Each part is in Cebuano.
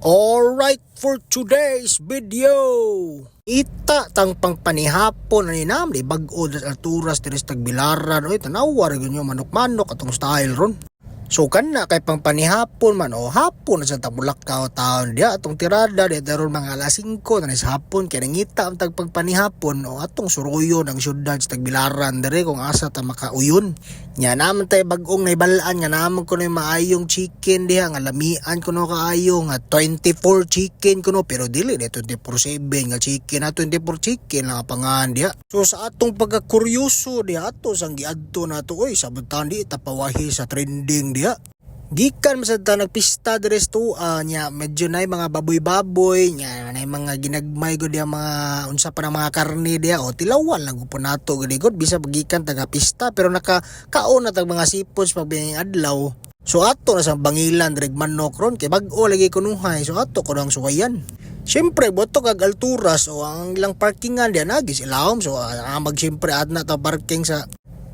Alright, for today's video. Ita tang pangpanihapon ani nam di bag-o das alturas diri sa Tagbilaran oy, tanawa ra gyud manok-manok atong style ron. So kana kay pangpanihapon man o hapon na sa tabulakaw taon diya atong tirada di daron mga alas 5 na sa hapon, kay nangita ang tagpangpanihapon o atong suruyo ng syudad sa Tagbilaran diri kung asa ta makauyon. Nya naman tay bag-ong naibalaan nga naman kuno yung maayong chicken diha nga lamian kuno kaayo nga 24 chicken kuno, pero dili ni 24/7 nga chicken ha, 24 chicken lang ang pangalan diha. So sa atong pagkakuryoso diha, ato sang giadto nato oy, sabot di tapawahi sa trending diha. Gikan man sad ta nagpista diri sa tuwa nya, medyo nay mga baboy-baboy nya, nay mga ginagmay gud diha, mga unsa pa na mga karne diha o tilawan lang gud po nato gud gud bisa gikan taga pista, pero naka kaon na tag mga seafoods pag adlaw. So ato na sa bangilan direg manok ron kay bag-o lagi kunuhay, so ato ko nang suwayan. Siyempre, boto kag alturas o ang ilang parkingan diha nagis ilawom, so amag siyempre adna ta parking sa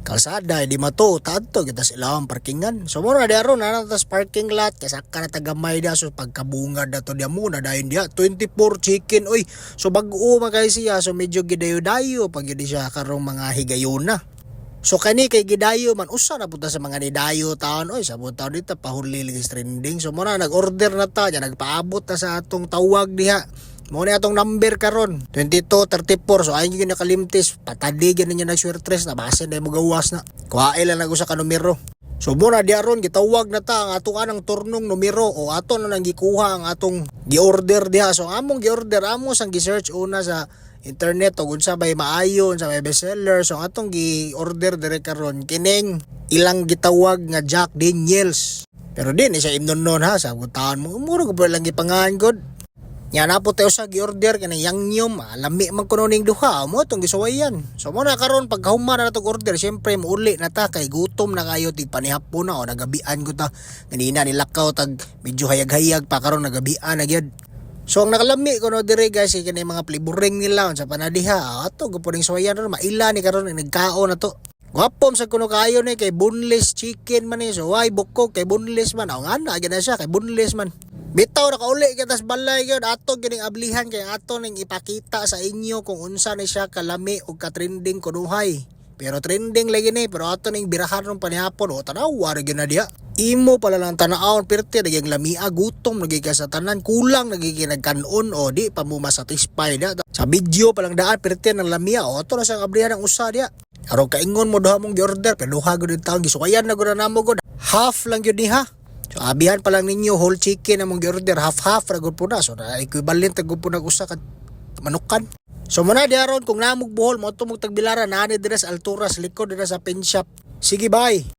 kalsada di mato taadto kita sa ilawom parkingan. So mo na diha ron na tas parking lot kay saka na tagamay diha. So pagkabungad na to diha muna dayon diha 24 chicken oy. So bag-o man kay siya, so medyo gidayo-dayo pag yun siya karong mga higayona. So kani kay gidayo man, usa na punta sa mga nidayo taon oy, sabot taon dito pahuli lagi sa trending. So mo na nag-order na ta nya, nagpaabot na sa atong tawag diha. Mo ni atong number karon 2234. So ayon gyud nakalimtis patadi gyud ninyo nagswertres na basin na mo gawas na kuhae lang nag usa ka numero. So mo na diha ron gitawag na ta ang atong anang turnong numero o ato na nang gikuha ang atong gi-order diha. So among gi-order, amo sang gi-search una sa internet og unsa bay maayo, unsa may bestseller. So ang atong gi-order dire karon kining ilang gitawag nga Jack Daniels. Pero din siya imnon nun ha, sa taon mo muro ko lang gipangahan gud. Nya na po tayo sa gi-order kanang yangyom, lami man kuno ning duha mo itong gisuwayan. So mo na karon pagkahuman na natong order, syempre muuli na ta kay gutom na kayo, tig panihapon na o nagabian ko ta. Ganina nilakaw tag medyo hayag-hayag pa, karon nagabian na gyud. So ang nakalami ko no dire guys kay kani mga flavoring nila unsa pa na diha. Ato ko ning suwayan ron maila ni karon nagkaon na to. Gwapom sa kuno kayo ni kay boneless chicken man ni. So why bukog kay boneless man. Ang ana gyud na siya kay boneless man. Bitaw nakauli kita sa balay gyud, ato gining ablihan kay ato ning ipakita sa inyo kung unsa ni siya kalami ug ka-trending kunuhay. Pero trending lagi ni, pero ato ning birahan ron panihapon o tanawa ra gyud na diha. Imo pala lang tanawon pirti naging lamia, gutom lagi ka sa tanan, kulang lagi nagkanon o di pa mo masatisfy diha. Sa video pa lang daan pirti ng lamia o ato na siyang ablihan ang usa diha. Aron kaingon mo duha mong gi-order pero duha gud taon gisukayan na gud na namo gud. Half lang gyud ni ha. So abihan pa lang ninyo whole chicken among gi-order, half half ra gud po na. So na equivalent ra gud po nag usa ka manukan. So muna diha ron kung namog buhol mo mog Tagbilaran, naa ni dira sa alturas, likod dira sa pen shop. Sige, bye.